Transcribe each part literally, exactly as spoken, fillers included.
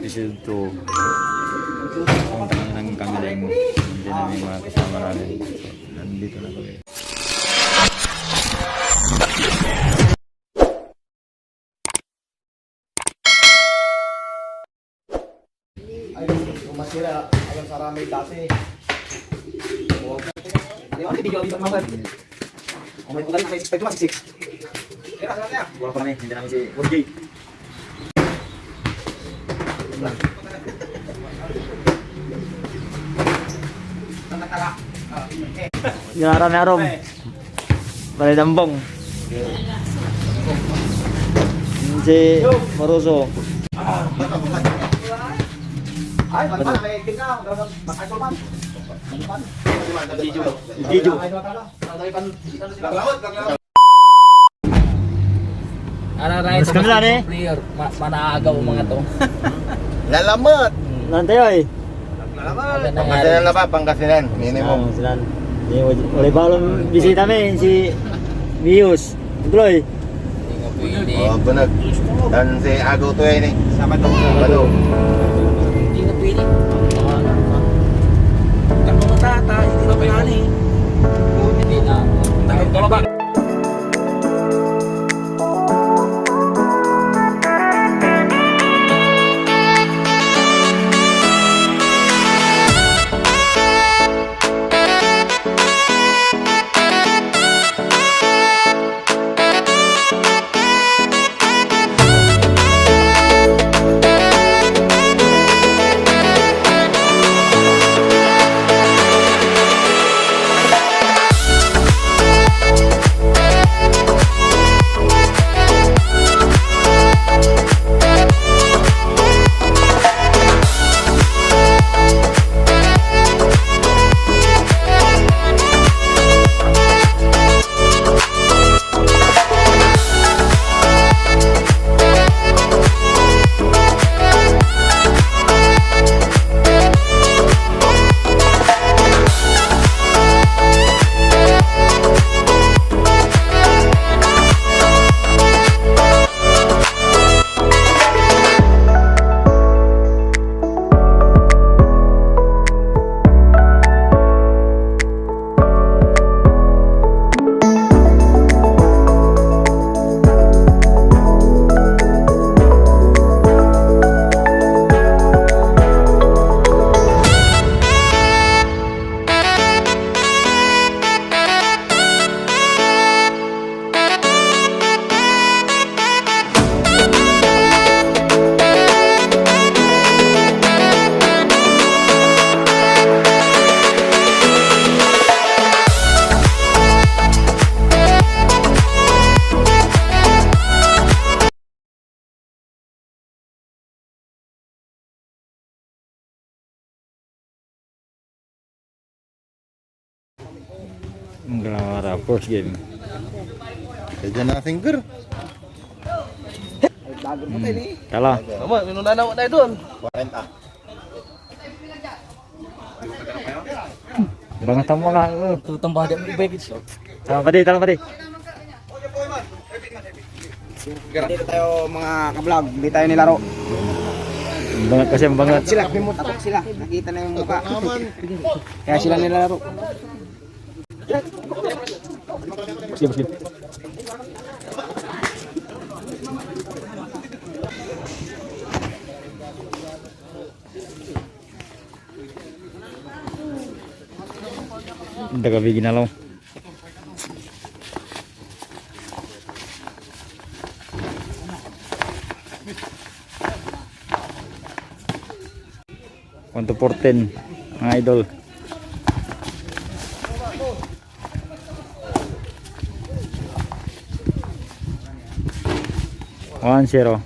Episode two. Ang tangan ng kanggaling. Hindi namin mga kasama namin. So, nandito na kami. Ay, masira. Alam, saramay dati. Di ba, video, video, mga. Oh, may kulang na, may six five, six six. Wala pa kami, hindi namin si Boss J. Yara may arom. Balay Dambong. Si Maruso. Ay, wala pa, may tingnan. Mas aso man. Video. Video. Araray, mas kami lang, eh. Player, ma-, manaagaw mga to. Lalamat. Hmm. Nan tayo, eh. Maganda nga Pangasinan rin. Na ba? Pangasinan, minimum. Ah, Pangasinan. Eh, wal-, walay balon bisita mi, si Vios. Tuloy. Hindi nga pwede. Oh, bunag. Dan si Ago to, eh, ni. Sabado. Sabado. Hindi nga pwede. Ang mga ano, ha? Ang mga tata, hindi na pwede. Hindi na. Ang mga tata. Ang ginawa na, first game. Kaya dyan na finger. Hmm. Kala. Tama, minuna na ako na idol. Kwarenta. Bangat ang mga, oh. Tutang ba di ang ibay, bitch? Tama, padi, tama, padi. Dito tayo, mga ka-vlog, hindi tayo nilaro. Bangat kasi ang bangat. Takot sila, takot sila. Nakita na yung mukha. Kaya sila nilalaro. Sige, sige. Ang taga Bigin na lang. One to fourteen, mga idol. One zero.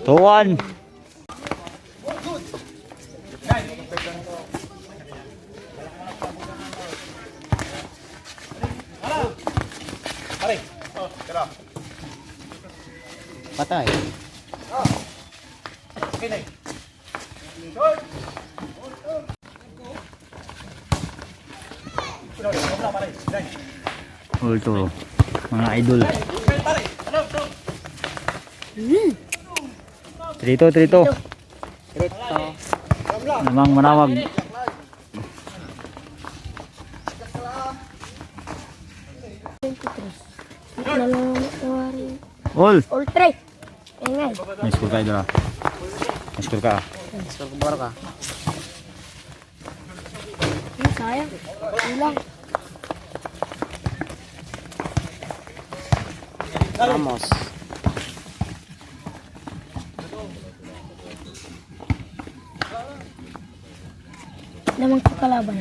Two one. Patay. Ulto, mga idol. Trito, trito. Trito. Namang manawag. Twenty-three. Wala na lang ako, Wari. All. All three. Ingay. May score ka, idol, ah. May score ka. Score ko, baro ka. Ay, sayang. Kulang. Ramos. Lamang ko kalaban.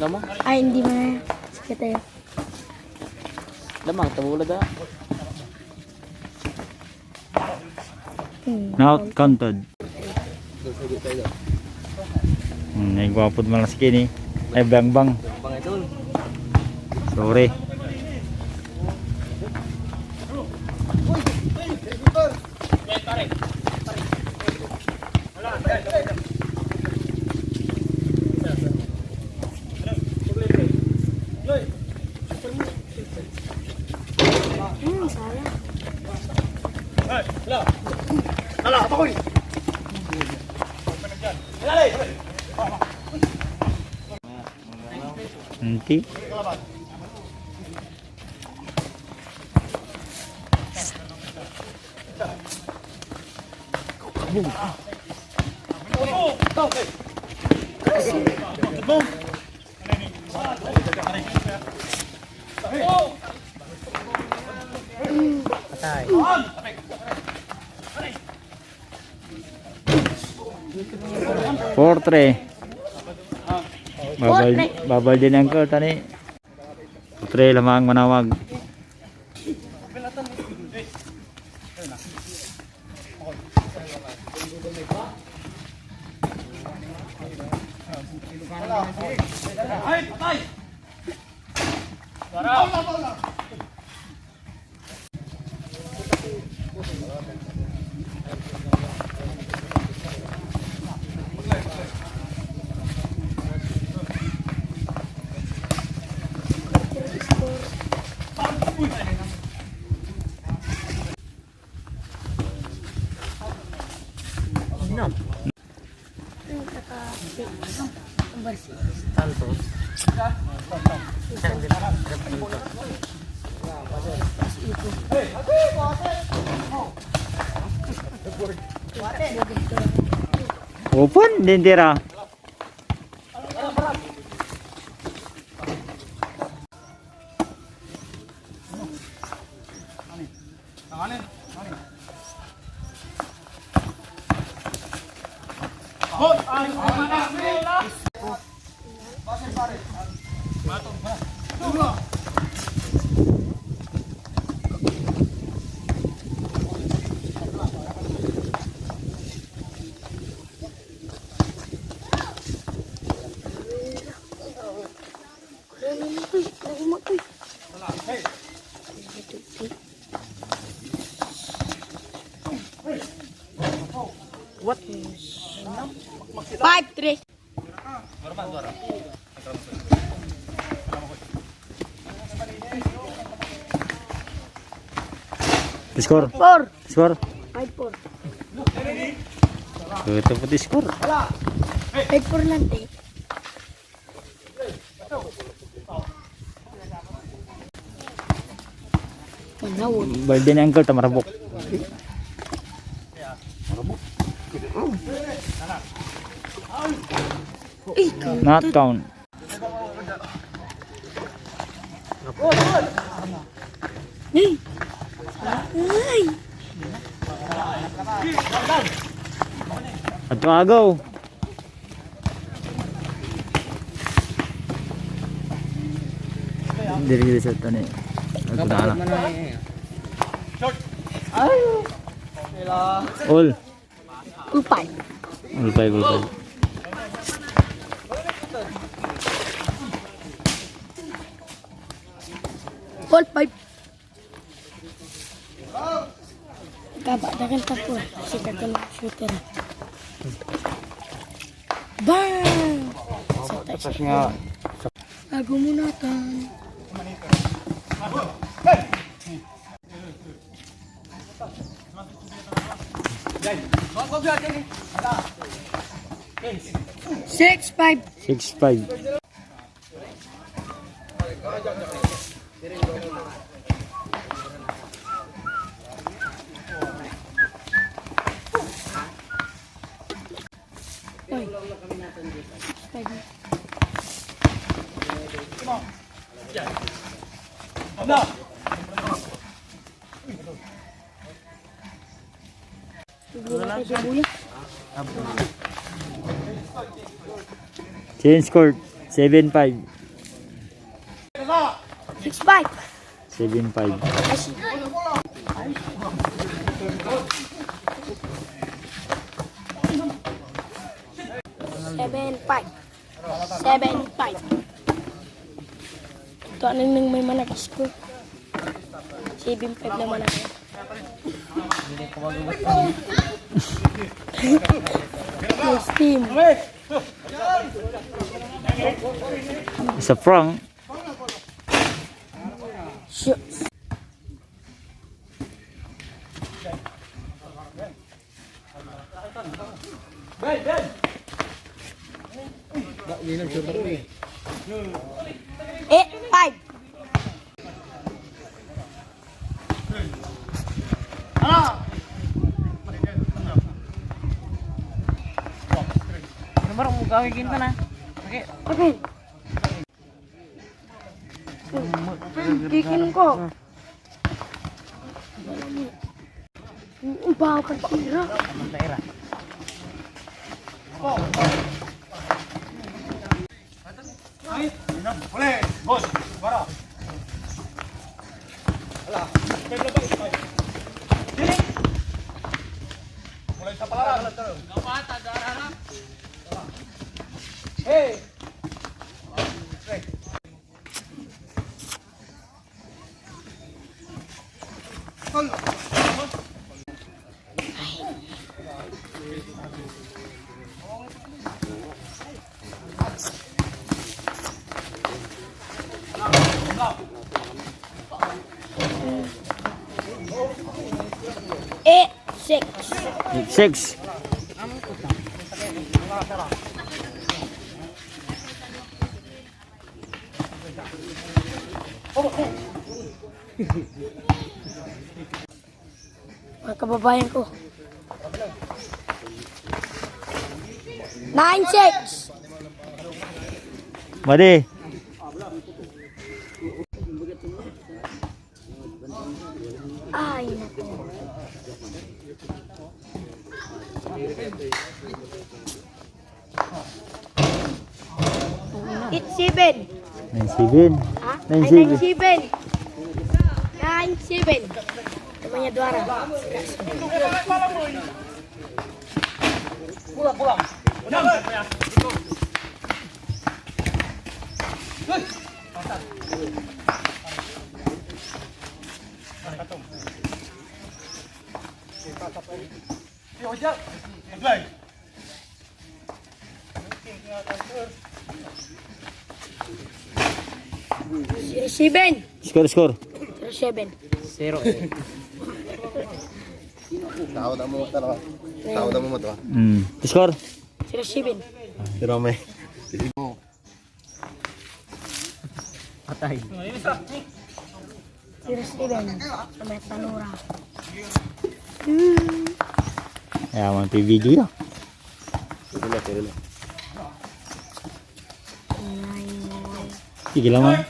Lamang? Ay, hindi mo na. Sige tayo. Lamang, tabula da. Hmm. Not counted. Hmm, ay, gwapod malas kini. Ay, bangbang. Bangbang ito. Sorry. Hmm, sayang. Hindi. Patay. Four three. Babal, babal din ang call, tani. Four three, lamang manawag. Naka-fix. Number six. Santos. Open din tira. What? Five three. Score. Four. Score. Five four. Ito po di score. Five four lang, te. Manawag. Balde ni Uncle, ta marabok. Not count. Hey. Ay. Ato agaw. Diri, diri sa tani. Ato na, ala. All. Upay. All five, all five. All five. Kaba, dagan tapo. Sikat ton shooter. Bang! Sa taas. Taas nga. Ago mo natan. Six five. Six five. Oy. Change court, seven five. Six five. Seven five. Seven five. Seven five. Tua nen may managis ko. Seven five na managis. Nice team. Sa Frank. Shoot. Eight five. Ano ba ang gawin kinta na? Okay. Okay. Kikin ko. Ang bawa kan tira. Hey! Eight six. Eight six. Mga kababayan ko. Nine six. Madi. Ay, naku. Eight seven. Nine seven. Ha? Nine seven. Ay, nine seven. Nine seven. Namanya duara. Pulang, pulang. Zero seven. Score, score. Zero seven. Zero. Tawa mo talaga. Tawa mo to. Mm. Score. Zero seven. Zero may. Patay. Zero seven. Sa may tanura. Kaya man, video ya. Pwede na, pwede na. Sige lang, man.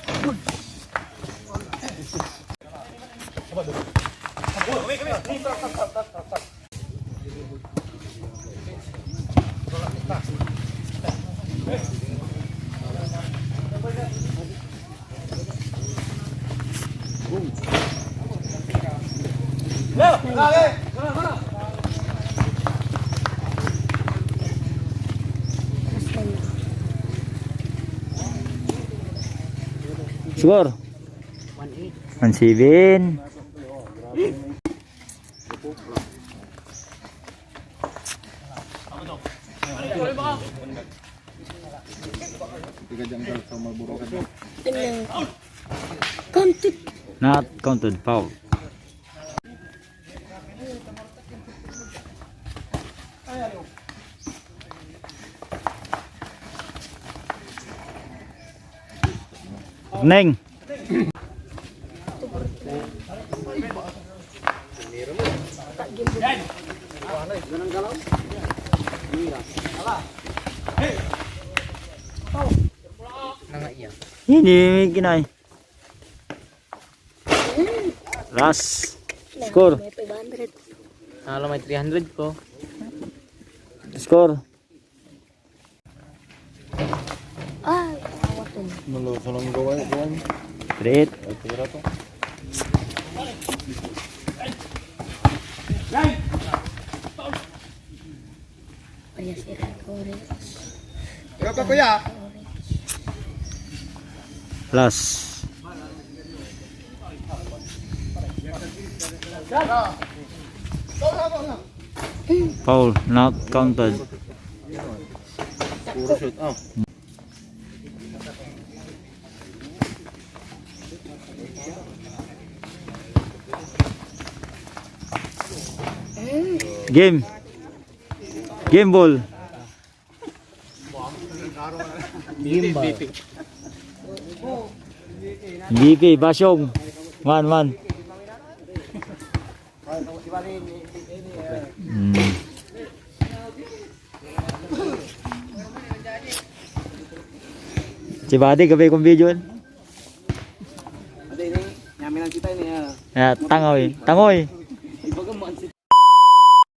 Score. One seven. Counted. Not counted. Foul. Neng. Hindi, may kinay. Last. Score. May five hundred. Nalo may three hundred ko. Score. Ah, awat to. Nalo sa lang gawa, gawa. Three eight. Ay, tira to. Parehas si Red Orange. Pero pa, kuya. Last. Foul, not counted. Puro shoot, oh. Game. Game ball. Gimbal. M V P, Basyong. One, one. Hmm. Si Buddy, gabay kong video. Ate, ini, nyaminan kita ini, ah. Ya, tangoy. Tangoy.